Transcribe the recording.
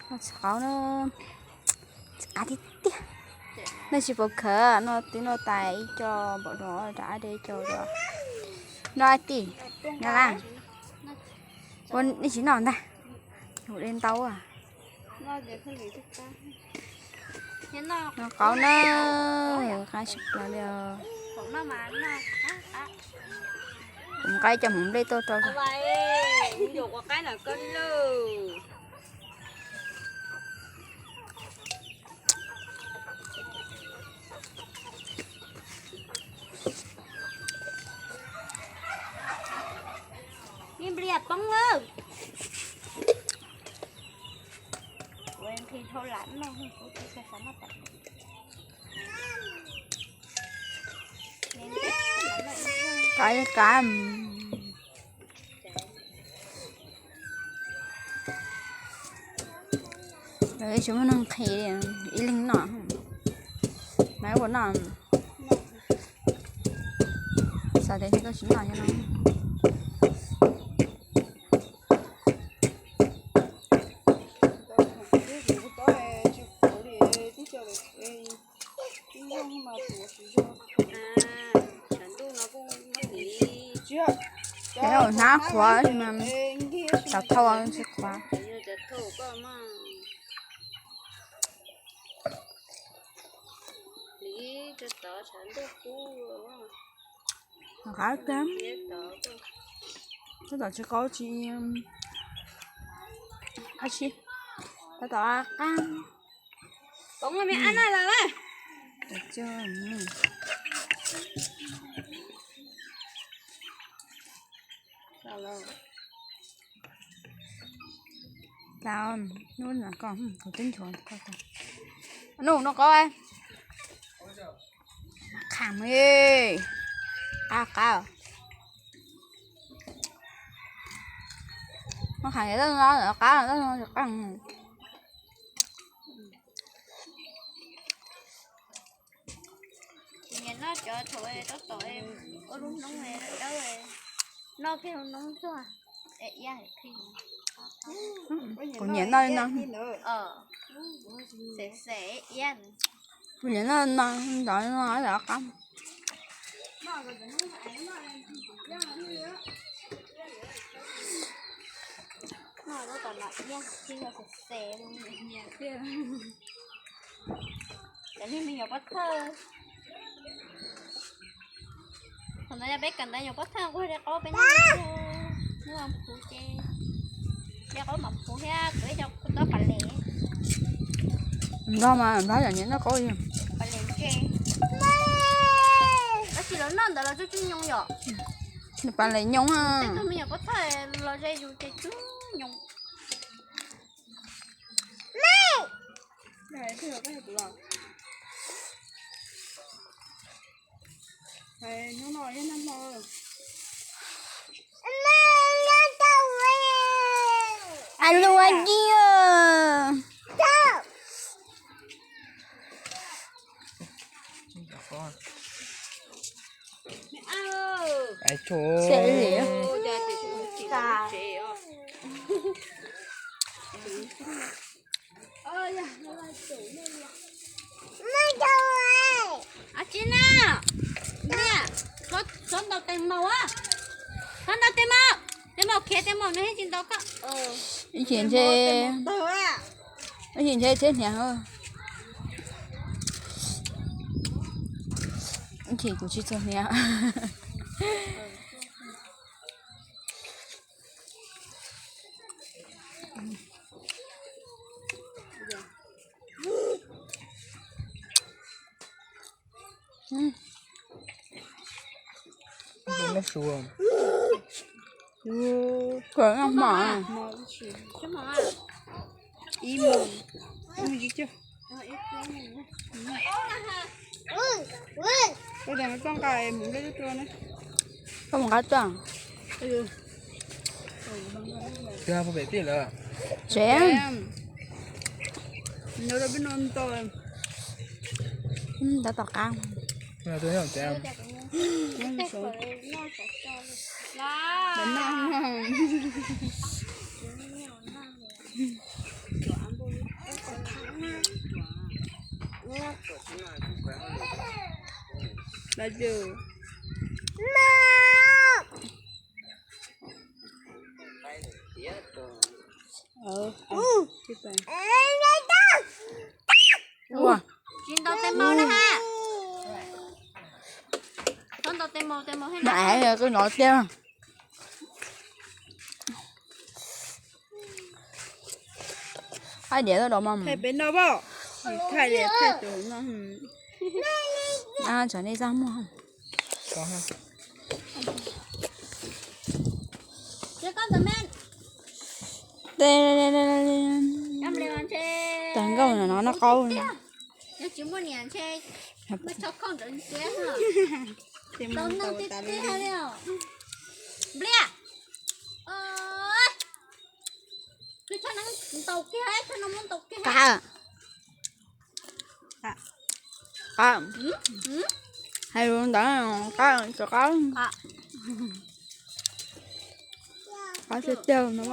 Noj txiv qaub na, txiv qab tiag tiag. Nej tsis pom khawv, noj tib noj tas ib co npaum no rov qab de ib co dua. Noj ib tij, noj lawm. Ua nej tsis noj ntag, ua de ntau. Noj qaub na, qab tshaj plaws li os. Kuv nqa ib co hmoov nplej tuaj rau. Me nplias poob lawm. Qab qab. Lawv tsis muaj neeg nqhis, ib leeg noj. Mas ua noj, xav tias koj tsis noj no. Cov hnab qhuav, cov thauj tsis qhuav. Qab tag, tab tom tsis qaub tsis, tab tom qab. Tau, hnub no koj, kuv twb nchuav koj. Nub no qaub, qham, qab qab. Qham qab, qab. Kuv nyiam noj cov thaum tab tom ua lub hnub dawb, noj kiag hauv hnub tuaj. Kuv nyiam noj li no. Kuv nyiam noj no, ntov no los qab. Cov niag me nyuam pov thawj, thaum ntawd yog peb kawm ntawv nyuam pov thawj nquag de qaub peb noj, hnub phuv ces de qaub mam phuv thiab kuv ib co kuv tob pas les. Nplog mas nplog yam nyiam noj qaub li. Pas les ntse. Tab sis lawv noj ntawd los tsuj tsuj nyoo yom. Nws pas les nyoo. Tej tug me nyuam pov thawj los ze yus ces tsuj nyoo. Hnub no yog nag hmo. Alo, alo. Ab tsi na, txhob ntaus tes maum, txhob ntaus tes maum, tes maum khiav, tes maum nws thiaj tsis ntaus koj. Ib chim ntshe, ib chim ntshe txhiab hniav. Ib chim kuv tsis txog hniav. Kawm noj hmo. Koj mus nqa tuaj. Tsev. Tab tom qab. Love you. Ua. Tsis ntaus tes maus na ha. Txhob ntaus tes maus, tes maus hais Nai, koj nov tiag. Thaij diav tau dov mas. Thaij peb noj pom. Thaij diav thaij tus no. Tsam nej txaj muag. Tag nkauj no noj qaub. Nplia. Qab. Qab. Hais lus ntawd qab, tsis qab. Qab tiag tiag no.